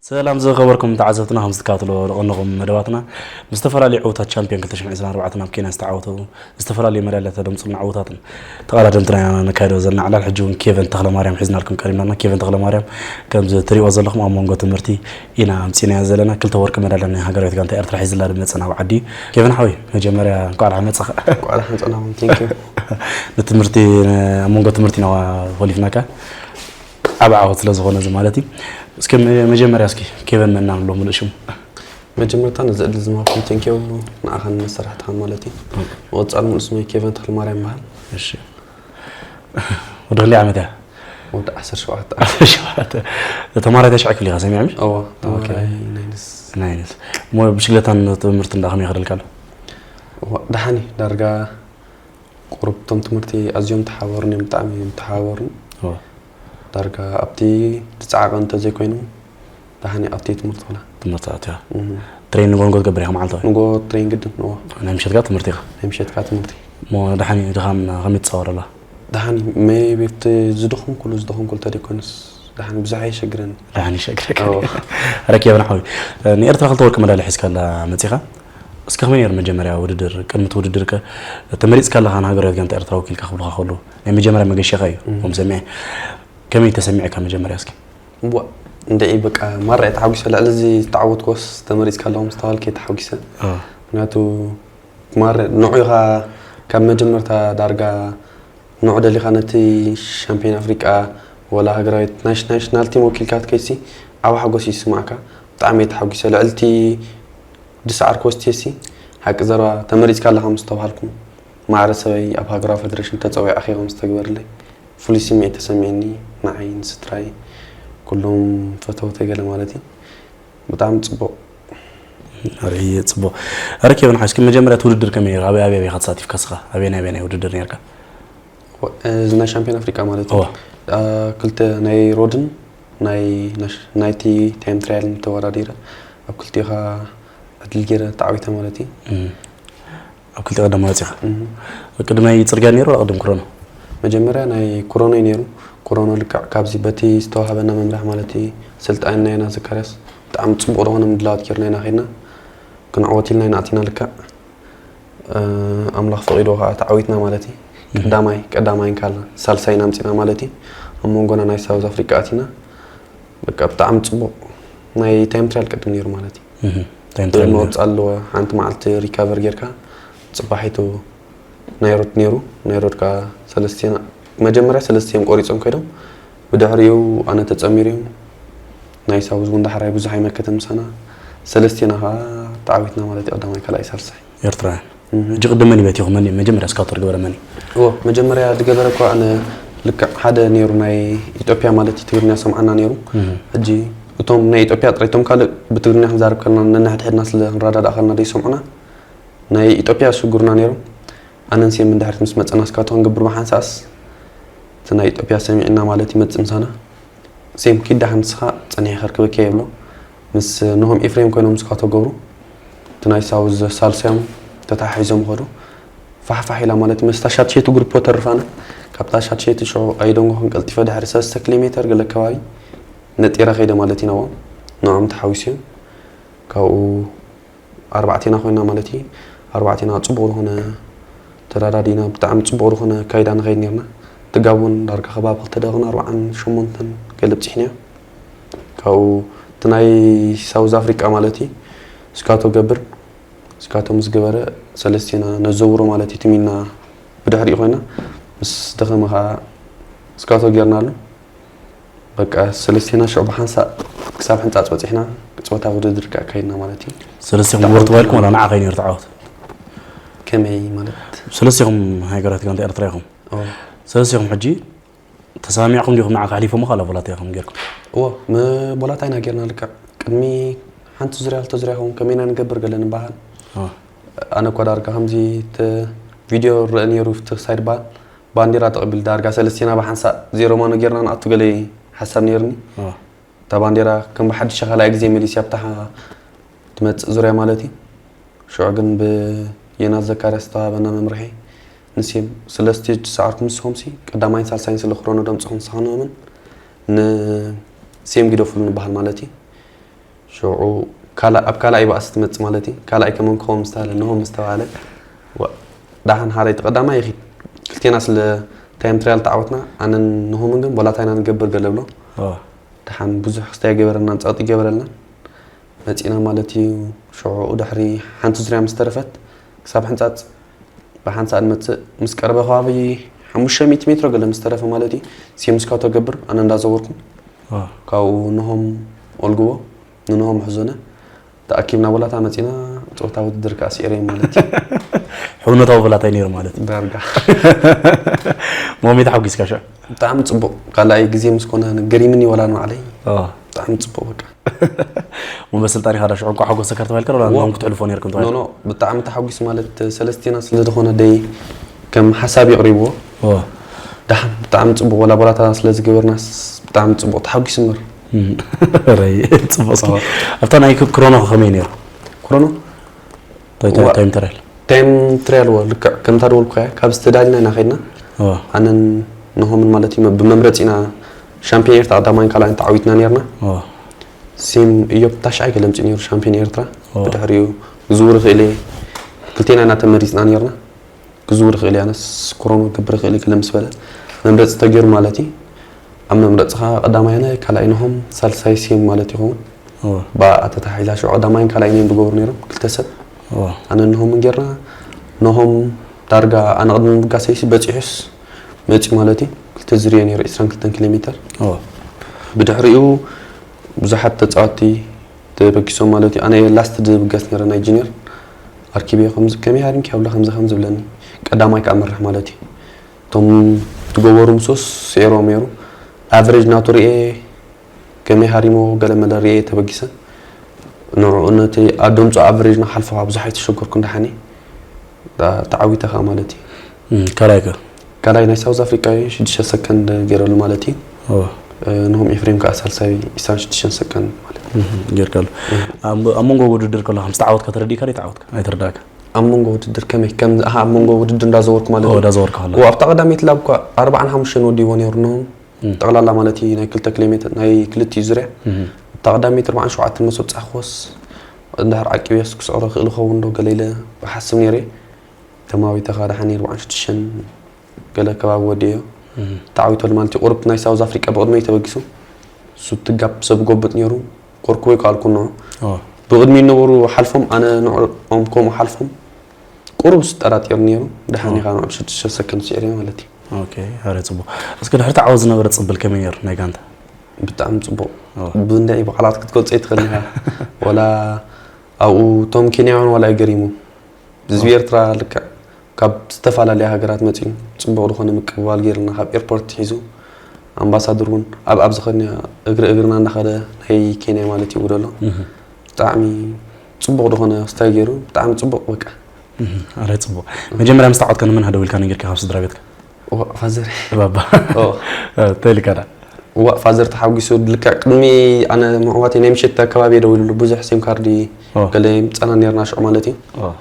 ሰላም ዝኸበርኩም ተዓዘብትና፣ ከም ዝትከታተልዎ ዝቐነኹም መደባትና፣ ምስ ዝተፈላለዩ ዕውታት ቻምፒዮን ክልተ ሽሕን ዕስራን ኣርባዕተን ኣብ ኬንያ ዝተዓወቱ፣ ዝተፈላለዩ መዳልያ ተደምፅልና ዕውታትን ተቐዳደምትና ኢና ነካይዶ ዘለና ዕላል። ሕጂ እውን ኬቨን ተኽለማርያም ሒዝናልኩም ቀሪብና ኣለና። ኬቨን ተኽለማርያም፣ ከምዚ ትሪእዎ ዘለኹም፣ ኣብ መንጎ ትምህርቲ ኢና ኣምፂእናዮ ዘለና። ክልተ ወርቂ መዳልያ ናይ ሃገራዊት ጋንታ ኤርትራ ሒዝላ ዝመፀ ናብ ዓዲ እዩ። ኬቨን ሓወይ፣ መጀመርያ እንኳዕ ደሓን መፃኻ። እንኳዕ ደሓን ፀናኹም። Thank you። ንትምህርቲ፣ ኣብ መንጎ ትምህርቲ ኢና ኮሊፍናካ። ዓቢ ዓወት ስለ ዝኾነ እዚ ማለት እዩ። እስኪ መ-፣ መጀመርያ እስኪ ኬቨን መን ኢና ንብሎ ምሉእ ሽሙ? መጀመርታ ነዚ ዕድል ዝሃብኩም thank you ንዓኻን መሳርሕትኻን ማለት እዩ። ምቕጻል ምሉእ ስመይ ኬቨን ተኽለማርያም ይበሃል። እሺ። ወዲ ክንደይ ዓመት እያ? ወዲ ዓሰርተ ሸውዓተ። ዓሰርተ ሸውዓተ። ተማራይ ተሽዐ ክፍሊ ኢኻ ሰሚዐ ምሽ? እወ፣ ኦኬ። ተማራይ ናይንስ። ናይንስ። እሞ ብሽግለታን ትምህርትን ደኣ ከመይ ይኸደልካ ኣሎ? እወ፣ ደሓን እዩ። ዳርጋ ቁሩብ እቶም ትምህርቲ ኣዝዮም ተሓባበሩኒ እዮም፣ ብጣዕሚ እዮም ተሓባበሩኒ። እወ። ዳርጋ ኣብቲ ዝጸዓቐ እንተዘይኮይኑ፣ ደሓን ኣብቲ ትምህርቲ ኾነ። ትምህርቲ ኣትያ። እህ። ትሬን ንጎ ንጎ ትገብር ኢኻ መዓልታዊ? ንጎ ትሬን ግድን፣ እዎ። ናይ ምሸትካ ትምህርቲ ኢኻ? ናይ ምሸትካ ትምህርቲ። እሞ ደሓን እዩ፣ ድኻም ከመይ ትጻወር ኣላ? ደሓን እዩ፣ ሜቢ ኣብቲ ዝደኸምኩሉ፣ ዝደኸምኩሉ ተደይኮነስ፣ ደሓን ብዙሕ ኣየሸግረኒ። ደሓን ይሸግረካ። እዎ። ረኪብና ሓዊ። ንኤርትራ ክልተ ወርቂ መዳልያ ሒዝካላ መጺኻ። እስከ ከመይ ነይሩ መጀመርያ ውድድር? ቅድሚ እቲ ውድድር ከ ተመሪጽካ ኣለኻ ንሃገራዊት ጋንታ ኤርትራ ወኪልካ ክብሉኻ ከለዉ፣ ናይ መጀመርያ መገሻኻ እዩ፣ እም። ከም ሰሚዐ። ከመይ ተሰሚዕካ መጀመርያ እስኪ? እዋ፣ እንድዒ በቃ ማራ እየ ተሓጒሰ። ልዕሊ እዚ ዝተዓወትኩስ ተመሪጽካ ኣለኹ ምስ ተባልከ እየ ተሓጒሰ። አ። ምኽንያቱ ማራ ንዑ ኢኻ ካብ መጀመርታ ዳርጋ ንዑ ደሊኻ ነቲ ሻምፒዮን ኣፍሪቃ ወላ ሃገራዊት ናሽ-፣ ናሽናል ቲም ወኪልካ ክትከይድሲ ዓቢ ሓጎስ እዩ ዝስምዓካ። ብጣዕሚ እየ ተሓጒሰ። ልዕሊ እቲ ድሰዓርክዎ ስቴሲ፣ ሓቂ ዘረባ ተመሪጽካ ኣለኻ ምስ ተባሃልኩ፣ ማዕረ ሰበይ ኣብ ሃገራዊ ፌደሬሽን ተጸዊዐ ኣኼባ ምስ ተግበርለይ፣ ፍሉይ ስምዒት ተሰሚዕኒ፣ ንዓይ፣ ንስድራይ፣ ኩሎም ፈተውተይ ገለ ማለት እዩ። ብጣዕሚ ጽቡቕ። ኣርእየ ጽቡቕ። ኣረ ኬቨን ሓይስኪ መጀመርያ እቲ ውድድር ከመይ ነይሩ? ኣበይ ኣበይ ኣበይ ኢኻ ተሳቲፍካ እስኻ? ኣበየናይ ኣበየናይ ውድድር ነይርካ? ወ-፣ እዚ ናይ ሻምፒዮን ኣፍሪቃ ማለት እዩ። እዋ። ኣ፣ ክልተ ናይ ሮድን ናይ ናሽ-፣ ናይቲ ታይም ትራያልን ተወዳዲረ። ኣብ ክልቲኡ ኸኣ ዕድል ገይረ ተዓዊተ ማለት እዩ። እም። ኣብ ክልተ ቀዳማይ ወጺኻ? እም። ቅድማይ ጽርግያ ነይሩ፣ ቅድም ክሮኖ? መጀመርያ ናይ ክሮኖ እዩ ነይሩ። ክሮኖ ልክዕ ካብዚ በቲ ዝተዋህበና መምርሒ ማለት እዩ፣ ኣሰልጣኒ ናይና ዘካርያስ ብጣዕሚ ጽቡቕ ዝኾነ ምድላዋት ጌርና ኢና ኸይድና። ክንዕወት ኢልና ኢና ኣቲና ልክዕ። እ፣ ኣምላኽ ፈቒድዎ ኸዓ ተዓዊትና ማለት እዩ። እም። ቀዳማይ፣ ቀዳማይ እንካልና፣ ሳልሳይ ኢና ኣምጺእና ማለት እዩ። ኣብ መንጎና ናይ ሳውዝ ኣፍሪቃ ኣቲና። በቃ ብጣዕሚ ጽቡቕ ናይ ታይም ትራያል ቅድም ነይሩ ማለት እዩ። እህ፣ ታይም ትራያል ነይሩ። ምቕጻል ኣለዎ። ሓንቲ መዓልቲ ሪካቨር ጌርካ ጽባሒቱ ናይ ሮድ ነይሩ። ናይ ሮድ ከኣ ሰለስቴና፣ መጀመርያ ሰለስቲኦም ቆሪጾም ከይዶም፣ ብድሕሪኡ ኣነ ተጸሚሩ እዩ። ናይ ሳውዝ እውን ዳሕራይ ብዙሕ ኣይመከተን ምሳና። ሰለስቴና ከኣ ተዓዊትና ማለት እዩ፣ ቀዳማይ፣ ካልኣይ፣ ሳልሳይ። ኤርትራውያን። እህ። ሕጂ ቅድም መን እዩ በቲኹ? መን እዩ መጀመርያ ስካውት ዝገበረ መን እዩ? እዎ፣ መጀመርያ ዝገበረ እኳ ኣነ ልክዕ ሓደ ነይሩ ናይ ኢትዮጵያ ማለት እዩ፣ ትግርኛ ሰምዓና ነይሩ። እህ። ሕጂ እቶም ናይ ኢትዮጵያ ጥራይ፣ እቶም ካልእ ብትግርኛ ክንዛረብ ከለና ነንሕድሕድና ስለ ክንረዳዳእ ከለና ደይሰምዑና፣ ናይ ኢትዮጵያ ሽጉርና ነይሩ። ኣነን ሴምን ድሕሪት ምስ መጸና ስካውት ክንገብር ብሓንሳእስ እቲ ናይ ኢትዮጵያ ሰሚዕና ማለት ይመጽእ ምሳና። ሴም ኪድ ደሓን ንስኻ ጸኒሐ ከርክበኪ እየ ይብሎ። ምስ ኖሆም ኤፍሬም ኮይኖም ስካውት ገብሩ። እቲ ናይ ሳውዝ ሳልሳዮም ተተሓሒዞም ኸዱ። ፋሕፋሕ ኢላ ማለት ምስ እታ ሻትሸይቲ ግሩፕ ተርፋና። ካብታ ሻትሸይቲ ሽዑ ኣይደንጎኹን ቀልጢፈ ድሕሪ ሰለስተ ኪሎ ሜተር ገለ ከባቢ ነጢረ ከይደ ማለት እዩ ናብኦም። ንዕኦም ተሓዊሰ እዮም። ካብኡ ኣርባዕቴና ኮይና ማለት እዩ። ኣርባዕቴና ጽቡቕ ዝኾነ ተዳዳዲና፣ ብጣዕሚ ጽቡቕ ዝኾነ ኣካይዳ ንኸይድ ኔርና። እቲ ጋብ እውን ዳርጋ ከባቢ ክልተ ደቂቕን ኣርባዓን ሸሞንተን ገለ ብጺሕናዮ። ካብኡ እቲ ናይ ሳውዝ ኣፍሪቃ ማለት እዩ፣ ስካቶ ገብር፣ ስካቶ ምስ ገበረ ሰለስቴና ነዘውሮ ማለት እዩ፣ ትም ኢልና ብድሕሪኡ ኮይና፣ ምስ ደኸመ ኸኣ ስካቶ ጌርናሉ። በቃ ሰለስቴና ሽዑ ብሓንሳእ ክሳብ ሕንጻጽ በጺሕና፣ ጸወታ ውድድር ከኣ ኣካይድና ማለት እዩ። ሰለስቴኹም ብጣዕሚ ወርቱ ባይልኩም ወላ ንዓ ከይነይሩ ተዓወት? ከመይ ማለት? ሰለስቴኹም ሃገራት ጋንታ ኤርትራ ኢኹም። ኦ። ሰለስቴኹም ሕጂ ተሰማሚዕኩም ዲኹም ንዓ ከሕሊፎም፣ ካልእ ቮላታ ኢኹም ጌርኩም? እዎ፣ ም-፣ ቮላታ ኢና ጌርና ልክዕ። ቅድሚ ሓንቲ ዙርያ፣ ክልተ ዙርያ ይኸውን፣ ከመይ ኢና ንገብር ገለ ንበሃል። ኦ። ኣነ እኳ ዳርጋ ከምዚ ተ-፣ ቪድዮ ይረአ ነይሩ፣ ኣብቲ ክሳይ ድበሃል። ባንዴራ ተቐቢሉ ዳርጋ ሰለስቴና ብሓንሳእ ዜሮ ማኖ ጌርና ንኣቱ ገለ ሓሳብ ነይርኒ። አ። እታ ባንዴራ ከም ብሓድሽ ካልኣይ ግዜ መሊስያ ኣብታ ሓ-፣ ትመጽእ ዙርያ ማለት እዩ። ሽዑ ግን ብየናስ ዘካርያስ ዝተዋህበና መምርሒ ንሴም ስለ ስቴጅ ዝሰዓርኩም ንስኹምሲ ቀዳማይን ሳልሳይን ስለ ክሮኖ ደምጽኹም ንስኻ ንእምን ንሴም ግደፉሉ ንበሃል ማለት እዩ። ሽዑ ካልኣ- ኣብ ካልኣይ ባእሲ ትመጽእ ማለት እዩ። ካልኣይ ከመን ክኸውን ምስ ተባለ፣ ንሆ ምስ ተባለ፣ ዋ፣ ደሓን ሓረይቲ ቀዳማይ ይኺድ። ክልቴና ስለ ታይም ትራያል ተዓወትና፣ ኣነን ንሆምን ግን ቦላታ ኢና ንገብር ገለ ብሎ። ኦ፣ ደሓን ብዙሕ ክስታይ ገበረልናን ጸቕጢ ገበረልናን። መጺና ማለት እዩ። ሽዑ ድሕሪ ሓንቲ ዙርያ ምስ ተረፈት፣ ክሳብ ሕንጻጽ ብሓንሳእ ንመጽእ። ምስ ቀረበ ከባቢ ሓሙሽተ ሚእቲ ሜትሮ ገለ ምስ ተረፈ ማለት እዩ። ሴም ስካውት ተገብር፣ ኣነ እንዳዘወርኩ። ኦ፣ ካብኡ ንሆም ኦልግቦ፣ ንንሆም ሕዞነ ተኣኪብና ቦላታ መጺና። ጾታ ውድድር ከኣ ስዒረ ማለት እዩ። ሕውነታዊ ቦላታ እዩ ነይሩ ማለት እዩ። ዳርጋ ሞሚ ተሓጒስካ ሽዑ? ብጣዕሚ ጽቡቕ። ካልኣይ ግዜ ምስ ኮነ ገሪምኒ ወላ ንባዕለይ። ኦ፣ ብጣዕሚ ጽቡቕ በቃ። ሞ መሰልጣኒኻ ዳ ሽዑ እንኳዕ ሓጎሰካ ተባሂልካ፣ ወላ ዎ። ኖም ክትሕልፎ ነይርኩም ኖ ተባሂልካ? ኖ፣ ብጣዕሚ ተሓጒስ ማለት ሰለስቴና ስለ ዝኾነ ደይ ከም ሓሳብ የቕሪብዎ። ኦ፣ ደሓን ብጣዕሚ ጽቡቕ ወላ ቦላታ ስለ ዝገበርናስ ብጣዕሚ ጽቡቕ ተሓጒስ እምበር። እም፣ ረይ፣ ጽቡቕ። እስኪ ኣብታ ናይ ክሮኖ ከመይ ነይሩ? ክሮኖ ታይም- ዋ- ታይም ትራያል? ታይም ትራያል ወ ልክዕ ከምታ ደወልኩ እያ። ካብ ዝተዳልና ኢና ከድና። ኦ፣ ኣነን ንሆምን ማለት እዩ ብመምረጺ ኢና ሻምፒዮን ኤርትራ ቀዳማይን ካልኣይን ተዓዊትና ነርና። ኦ፣ ሴም እዮብ ታሽዓይ ገለ ምጽእ ነይሩ ሻምፒዮን ኤርትራ። ኦ። ብድሕሪኡ ክዝውር ይኽእል እየ። ክልቴና ኢና ተመሪጽና ነርና። ክዝውር ይኽእል እየ፣ ኣነስ ክሮኖ ክገብር ይኽእል እየ ገለ ምስ በለ መምረጺ ተገይሩ ማለት እዩ። ኣብ መምረጺ ኸኣ ቀዳማይ ኣነ፣ ካልኣይ ንሆም፣ ሳልሳይ ሴም ማለት ይኸውን። ኦ፣ ብኣ ተታሒዛ ሽዑ ቀዳማይን ካልኣይን እዮም ዝገብሩ ነይሮም ክልተ ሰብ። ኦ፣ ኣነ ንሆም ገርና፣ ንሆም ዳርጋ ኣነ ቅድሚ ምብጋሰይሲ በጺሑስ መጺኡ ማለት እዩ። ክልተ ዝርዮ ነይሩ ዕስራን ክልተን ኪሎ ሜትር። ኦ፣ ብድሕሪኡ ብዙሓት ተጻወትቲ ተበጊሶም ማለት እዩ። ኣነ እየ ላስት ዝብገስ ነይረ ናይ ጁኒየር። ኣርኪበዮ ከምዚ ከመይ ሃዲምካ ይብሎ ከምዚ ከምዚ ዝብለኒ። ቀዳማይ ከኣ መርሕ ማለት እዩ። እቶም ዝገበሩ ምስኡስ ስዒሮም ነይሩ። ኣቨሬጅ ናቱ ርኤ ከመይ ሃሪሞ ገለ መለ ርኤ ተበጊሰ። ንዕኡ ነቲ ኣብ ድምፁ ኣቨሬጅ ንሓልፎ ብዙሕ ኣይተሸገርኩን ደሓን እየ። ዳ- ተዓዊተ ከኣ ማለት እዩ። እም፣ ካልኣይ ከ? ካልኣይ ናይ ሳውዝ ኣፍሪቃ እዩ፣ ሽዱሽተ ሰከንድ ገይረሉ ማለት እዩ። ኦ፣ እ፣ ንሆም ኤፍሬም ከኣ ሳልሳይ ዕስራን ሽዱሽተን ሰከንድ ማለት እዩ። እም፣ ጌርካሉ። ኣብ ኣብ መንጎ ውድድር ከሎ ከም ዝተዓወትካ ተረዲእካ ዶ ተዓወትካ? ኣይተረዳእካ? ኣብ መንጎ ውድድር ከመይ ከም ኣሃ፣ ኣብ መንጎ ውድድር እንዳዘወርኩ ማለት ኦ፣ እዩ። እንዳዘወርካ ከሎ። ዋ፣ ኣብታ ቀዳመይቲ ላብ እኳ ኣርባዓን ሓሙሽተን ወዲእዎ ነይሩ ንሆም። እም። ጠቕላላ ማለት እዩ ናይ ክልተ ኪሎ ሜትር ናይ ክልቲኡ ዙርያ። እም። እታ ቀዳመይቲ ኣርባዓን ሸውዓተን ምስ በጻሕኩስ እንድሕር ዓቂበስ ክስዕሮ ክእል ይኸውን ዶ ገለ ኢለ ብሓስብ ነይረ። ተማዊተ ከኣ ደሓን ኣርባዓን ሽዱሽተን ገለ ከባቢ ወዲእዮ። እም። ተዓዊተሉ ማለት እዩ። ቁሩብ ናይ ሳውዝ ኣፍሪቃ ብቕድመይ ተበጊሱ። እሱ ትጋብ ሰብ ጎብጥ ነይሩ። ኮርኩቦ ይከኣልኩ ንዑ። ኦ፣ ብቕድሚ ነበሩ ሓልፎም፣ ኣነ ንዕኦም ከምኡ ሓልፎም። ቁሩብ ዝጠራጢሩ ነይሩ። ደሓን ኦ። ኢኻ ንዑ ብሽዱሽተ ሰከንድ ስዒረ ማለት እዩ። ኦኬ፣ ኣረ ጽቡቕ። እስኪ ድሕሪ እቲ ዓወት ዝነበረ ጽምብል ከመይ ነይሩ ናይ ጋንታ? ብጣዕሚ ጽቡቕ። ኦ። ብእንዳይ ብቓላት ክትገልጾ ኣይትኽእል ኢኻ። ወላ ኣብኡ እቶም ኬንያውያን ዋላ ኣይገሪሙ። ህዝቢ ኤርትራ ልክዕ ካብ ዝተፈላለያ ሃገራት መጺኡ ጽቡቕ ዝኾነ ምቅብባል ገይርና፣ ካብ ኤርፖርት ሒዙ ኣምባሳደር እውን ኣብ ኣብ ዝኸድና እግሪ እግርና እናኸደ ናይ ኬንያ ማለት እዩ ይውደሎ። እህ። ብጣዕሚ ጽቡቕ ዝኾነ ክስታይ ገይሩ፣ ብጣዕሚ ጽቡቕ በቃ። እህ፣ ኣረ ጽቡቕ። መጀመርያ ምስ ተዓወትካ ንመን ሃደው ኢልካ ነጊርካ ካብ ስድራ ቤትካ? ዋ ፋዘር። ባባ። ኦ። እ፣ እንታይ ኢልካ ደኣ? ዋ ፋዘር ተሓጒሱ ልክዕ ቅድሚ ኣነ ምዕዋተይ ናይ ምሸት ኣከባቢ እየ ደዊሉሉ፣ ብዙሕ ሴም ካርዲ ኦ። ገለ ይምጸና ነርና ሽዑ ማለት እዩ። ኦ።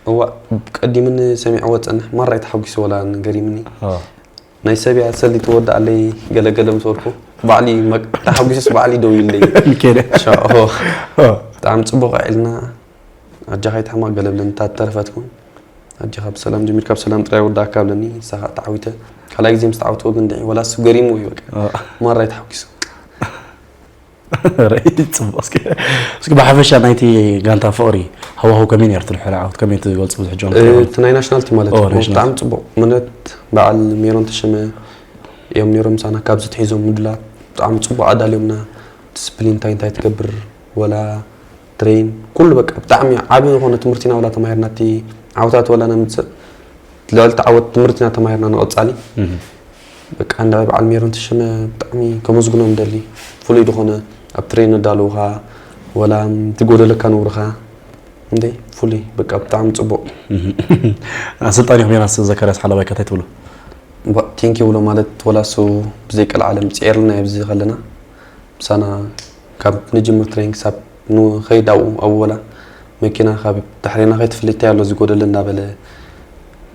እዋ ቀዲምኒ ሰሚዕዎ ጸንሕ ማራ እዩ ተሓጒሱ ወላ ንገሪምኒ። ኦ። ናይ ሰብ እያ ሰሊ ትወድኣለይ ገለ ገለ ምስ በልኩ ባዕሊ መቅ- ተሓጒሱስ ባዕሊ ደው ኢለይ። ኬደ። ሻ- ኦ። ኦ። ብጣዕሚ ጽቡቕ ኣዒልና ኣጃኻ ይትሕመቕ ገለ ብለኒ እታ ተረፈትኩም ኣጃኻ ብሰላም ጀሚርካ ብሰላም ጥራይ ወዳእካ ብለኒ ንሳ ኸኣ ተዓዊተ ካልኣይ ግዜ ምስ ተዓወትኩ ግን ድዒ ወላ እሱ ገሪሙ እዩ በቃ ኦ። ማራ እዩ ተሓጒሱ። ራይ ጽቡቕ። እስኪ እስኪ ብሓፈሻ ናይቲ ጋንታ ፍቕሪ ሃዋህው ከመይ ነይሩ? እቲ ድሕሪ ዓወት ከመይ ትገልጹ? ብዙሕ ጆን እ፣ እቲ ናይ ናሽናል ቲም ማለት ኦ፣ እዩ ናሽናል። ብጣዕሚ ጽቡቕ ምነት በዓል ሜሮን ተሸመ እዮም ነይሮም ምሳና ካብዚ ትሒዞም ምድላት ብጣዕሚ ጽቡቕ ኣዳልዮምና ዲስፕሊን እንታይ እንታይ ትገብር ወላ ትሬን ኩሉ በቃ ብጣዕሚ ዓቢ ዝኾነ ትምህርቲ ኢና ወላ ተማሂርና እቲ ዓወታት ወላ ነምጽእ ልዕሊ ተዓወት ትምህርቲ ኢና ተማሂርና ንቐጻሊ እህ። በቃ እንዳ በዓል ሜሮን ተሸመ ብጣዕሚ ከመስግኖም ደሊ ፍሉይ ዝኾነ ኣብ ትሬን ኣዳልውኻ ወላ ትጎደለካ ነውርኻ እንዴ ፍሉይ በቃ ብጣዕሚ ጽቡቕ ኣሰልጣኒኹም ዮናስ ዘካርያስ ሓላባይ ከ እንታይ ትብሎ? ቴንኪ ብሎ ማለት ወላ እሱ ብዘይ ቀልዓለም ጽዒርልና ኣብዚ ከለና ምሳና ካብ ንጅምር ትሬን ክሳብ ንኸይድ ኣብኡ ኣብኡ ወላ መኪና ካብ ድሕሬና ከይትፍልይ እንታይ ኣሎ ዝጎደለ እንዳበለ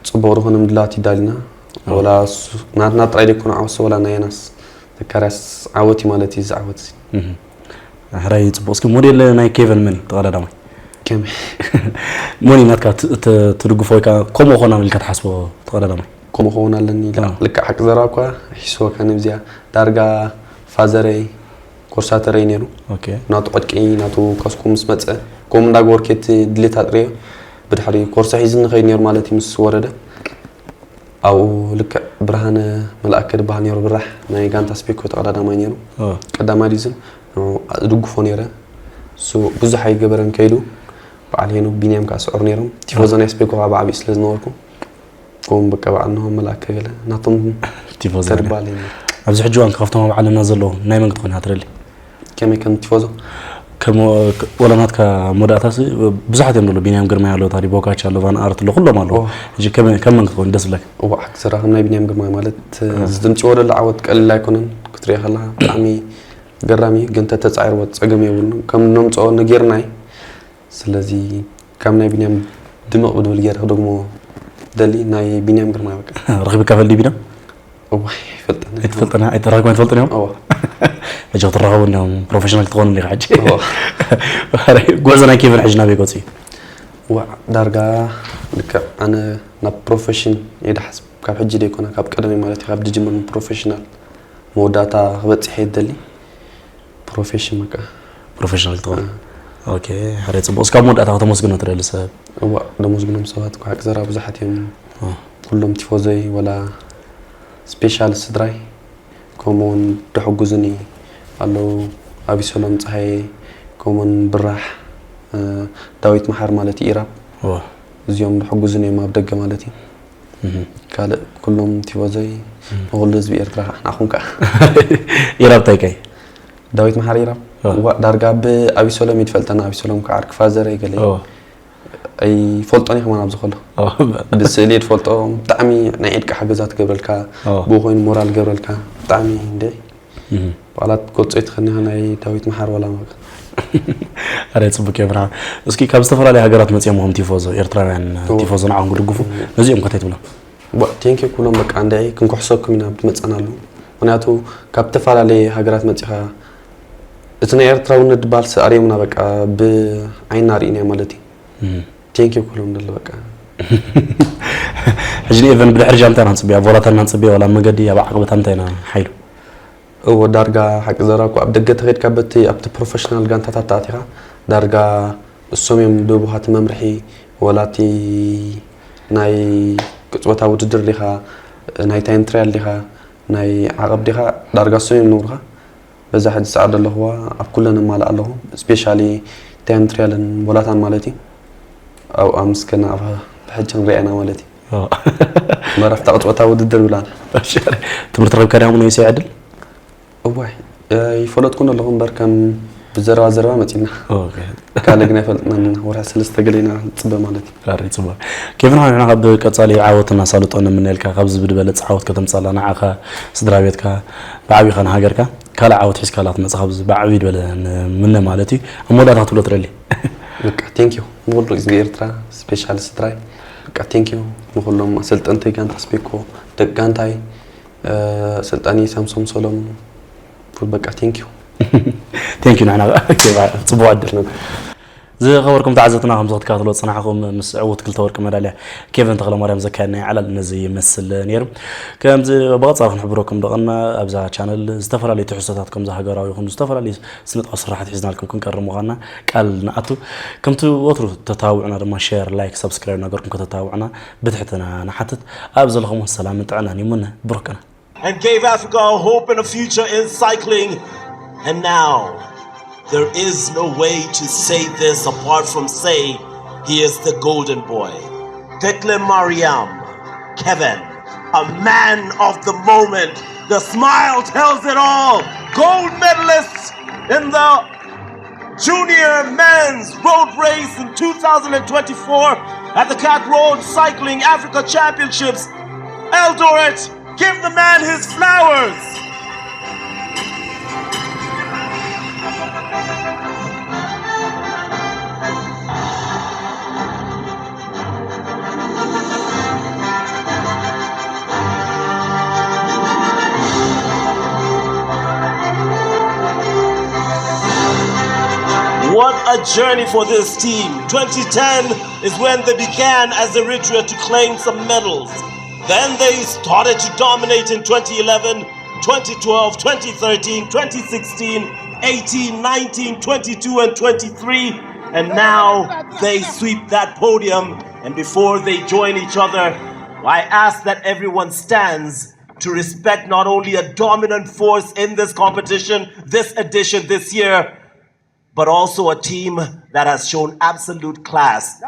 ጽቡቕ ዝኾነ ምድላት ይዳልና ወላ እሱ ናትና ጥራይ ደይኮነ ዓወት ወላ ናይ ዮናስ ዘካርያስ ዓወት እዩ ማለት እዩ እዚ ዓወት እዚ እህ። ሕራይ ጽቡቕ። እስኪ ሞዴል ናይ ኬቨን መን እዩ ተቐዳዳማይ? ከመይ መን እዩ ናትካ ት- ት- ትድግፎ ወይ ከዓ ከምኡ ኾና ኢልካ ትሓስቦ ተቐዳዳማይ? ከምኡ ክኸውን ኣለኒ ኢለ ኣዎ። ልክዕ ሓቂ ዘረባ እኳ ሒስወካ ነብዚኣ ዳርጋ ፋዘረይ ኮርሳተረይ ነይሩ። ኦኬ። ናቱ ዕጥቂ ናቱ ከስኩ ምስ መፀ ከምኡ እንዳገበርኩ እቲ ድሌት ኣጥርዮ ብድሕሪ ኮርሳ ሒዝኒ ከይድ ነይሩ ማለት እዩ። ምስ ወረደ ኣብኡ ልክዕ ብርሃነ መልኣከ ዝበሃል ነይሩ። ብራሕ ናይ ጋንታ ስፔኮ ተቐዳዳማይ ነይሩ። ኦ። ቀዳማይ ዲዝን ዝድግፎ ነይረ። እሱ ብዙሕ ኣይገበረን ከይዱ። በዓል ሄኖክ ቢንያም ከዓ ስዑር ነይሮም። ቲፎዞ ናይ ስፔኮ ከዓ ብዓብዩ ስለ ዝነበርኩ ከምኡ በቃ በዓል ንሆም መልኣከ ገለ ናቶም ቲፎዞ ተድባል እዩ ነይሩ። ኣብዚ ሕጂ እዋን ካብቶም ኣብ ዓለምና ዘለዉ ናይ መን ክትኾን ኢኻ ትደሊ? ከመይ ከም ቲፎዞ ከም ወላ ናትካ መወዳእታ ሲ ብዙሓት እዮም ዘለዉ። ቢንያም ግርማይ ኣሎ፣ ታዲ ቦካች ኣሎ፣ ቫን ኣርት ኣሎ፣ ኩሎም ኣለዉ። ኦ። ሕጂ ከመይ ከም መን ክትኾን ደስ ዝብለካ? እዋዕ ክስራኽ ናይ ቢንያም ግርማይ ማለት ዝድምፅዎ ዘሎ ዓወት ቀሊል ኣይኮነን። ክትሪኦ ከለካ ብጣዕሚ ገራሚ እዩ። ግን ተተፃዒርዎ ፀገም የብሉን። ከም ነምፅኦ ነጊርናይ። ስለዚ ካብ ናይ ቢንያም ድምቕ ብድብል ገይረ ክደግሞ ደሊ ናይ ቢንያም ግርማይ በቃ። ረኺብካ ፈልዲ ቢንያም? እዋይ ይፈልጠኒ። ኣይትፈልጥና ኣይተራኽብና ትፈልጥን እዮም? እዋ ሕጂ ክትራኸቡ እንዲም ፕሮፌሽናል ክትኾኑ እንዲኻ ሕጂ። እዋ ጉዕዞ ናይ ኬቨን ሕጂ ናበይ ገፁ እዩ? እዋ ዳርጋ ልክዕ ኣነ ናብ ፕሮፌሽን እየ ድሓስብ። ካብ ሕጂ ደይኮነ ካብ ቀደመይ ማለት እዩ። ካብ ድጅምር ፕሮፌሽናል መወዳእታ ክበፅሕ እየ ደሊ። ፕሮፌሽን በቃ ፕሮፌሽናል ክትኾን። ኦኬ፣ ሓደ ፅቡቕ። እስካብ መወዳእታ ከተመስግኖ ትደሊ ሰብ? እዋ ደሞዝግኖም ሰባት እኳ ሓቂ ዘራ ብዙሓት እዮም። ኦ። ኩሎም ቲፎዘይ ወላ ስፔሻል ስድራይ ከምኡውን ደሕጉዙኒ ኣለዉ። ኣቢሰሎም ፀሃየ ከምኡውን ብራሕ እ፣ ዳዊት መሓር ማለት እዩ ኢራብ ኦ። እዚኦም ደሕጉዙኒ እዮም ኣብ ደገ ማለት እዩ። እህ። ካልእ ኩሎም ቲፎዘይ ንኩሉ ህዝቢ ኤርትራ ንዓኹም ከዓ ኢራብ እንታይ ከይ? ዳዊት መሓር ኢራብ ኦ። ዋ ዳርጋ ብኣቢሰሎም እዩ ትፈልጠና። ኣቢሰሎም ከዓ ዓርኪ ፋዘረይ ገለ ኦ። ኣይፈልጦን እየ ከማን ኣብዚ ከሎ ኦ። ብስእሊ ትፈልጦ ብጣዕሚ ናይ ኢድካ ሓገዛ ትገብረልካ ኦ። ብኡ ኮይኑ ሞራል ገብረልካ ብጣዕሚ እንደ እህ። በዓላት ጎጾ ይትኸኒኻ ናይ ዳዊት መሓር ዋላ መ ኣረ ጽቡቅ እየ ብርሃን። እስኪ ካብ ዝተፈላለዩ ሃገራት መጺኦም ኹም ቲፎዞ ኤርትራውያን እዎ። ቲፎዞ ንዓኹም ክድግፉ ነዚኦም ከታይ ትብሎም? ቴንኪ ኩሎም በቃ እንደ ክንኩሕሰኩም ኢና ብትመፀና ኣለዉ። ምክንያቱ ካብ ዝተፈላለየ ሃገራት መፂኻ እቲ ናይ ኤርትራውነት ድባል ኣርእዮምና በቃ ብዓይና ርኢና ማለት እዩ። እም። ቴንኪ ኩሎም ደሎ በቃ ሕጂ ንኤቨን ብድሕሪ ጃምታ ኢና ንጽበያ፣ ቮላታ ኢና ንጽበያ፣ ዋላ ኣብ መገዲ ኣብ ዓቐበት እንታይ ኢና ሓይሉ? እዎ ዳርጋ ሓቂ ዘራኩ ኣብ ደገ ተኸድካ በቲ ኣብቲ ፕሮፌሽናል ጋንታታት ተኣቲኻ ዳርጋ እሶም እዮም ደቡኻቲ መምርሒ ወላቲ ናይ ቅጽበታ ውድድር ዲኻ ናይ ታይም ትራያል ዲኻ ናይ ዓቐብ ዲኻ ዳርጋ እሶም እዮም ነግሩኻ። በዛ ሕጂ ሰዓት ዘለኹዋ ኣብ ኩለን እማልእ ኣለኹ። ስፔሻሊ ታይም ትሪያልን ቦላታን ማለት እዩ። ኣብኣ ምስ ከና ኣብ ብሕጂ ክንሪኣ ኢና ማለት እዩ። መረፍታ ቅጽበታ ውድድር ብላና። ትምህርቲ ረብካ ዲኹም ነይሰ ይዕድል? እዋይ ይፈለጥኩን ኣለኹ እምበር ከም ብዘረባ ዘረባ መፂና ካልእ ግን ኣይፈልጥናን ኢና። ወርሒ ሰለስተ ገለ ኢና ንፅበ ማለት እዩ። ኣሪ ጽቡቅ። ኬቪን ሓው ንሕና ካብ ቀጻሊ ዓወት እናሳልጦ ንምነልካ ካብዚ ብድበለጽ ዓወት ከተምጻላ ንዓኻ ስድራ ቤትካ ብዓቢኻ ንሃገርካ ካልእ ዓወት ሒዝካላ ትመጽእ ካብዚ ብዓቢ ድበለ ንምነ ማለት እዩ። ኣብ መወዳእታ ክትብሎ ትደሊ? በቃ ቴንክ ዩ ንኩሉ ህዝቢ ኤርትራ ስፔሻል ስድራይ በቃ ቴንክ ዩ ንኩሎም ኣሰልጠንተይ ጋንታ ስፔኮ ደቂ ጋንታይ ኣሰልጣኒ ሳምሶም ሰሎሞን በቃ ቴንክ ዩ። ቴንክ ዩ ንሕና ጽቡቅ ዕድል። ዝኸበርኩም ተዓዘብትና ከም ዝክትካትሎ ዝጽናሕኹም ምስ ዕውት ክልተ ወርቂ መዳልያ ኬቨን ተኽለማርያም ዘካየድናዮ ዕላል ነዚ ይመስል ነይሩ። ከምዚ ብቐጻሊ ክንሕብረኩም ደቐና ኣብዛ ቻነል ዝተፈላለዩ ትሕዝቶታት ከምዚ ሃገራዊ ይኹን ዝተፈላለዩ ስነጥበብ ስራሓት ሒዝናልኩም ክንቀርብ ምዃንና ቃል ንኣቱ። ከምቲ ወትሩ ተታብዑና ድማ ሼር፣ ላይክ፣ ሳብስክራይብ እናገርኩም ከተታብዑና ብትሕትና ንሓትት። ኣብ ዘለኹም ሰላምን ጥዕናን ይሙነ። ብሩክ ቀን። And gave Africa a hope and a future in cycling. And now, there is no way to say this apart from say he is the golden boy. Tekle Mariam, Kevin, a man of the moment. The smile tells it all. Gold medalist in the Junior Men's Road Race in two thousand twenty-four at the Cat Road Cycling Africa Championships. Eldoret, give the man his flowers. A journey for this team. twenty ten is when they began as Eritrea to claim some medals. Then they started to dominate in twenty eleven, twenty twelve, twenty thirteen, twenty sixteen, eighteen, nineteen, twenty-two, and twenty-three. And now they sweep that podium. And before they join each other, I ask that everyone stands to respect not only a dominant force in this competition, this edition, this year, but also a team that has shown absolute class.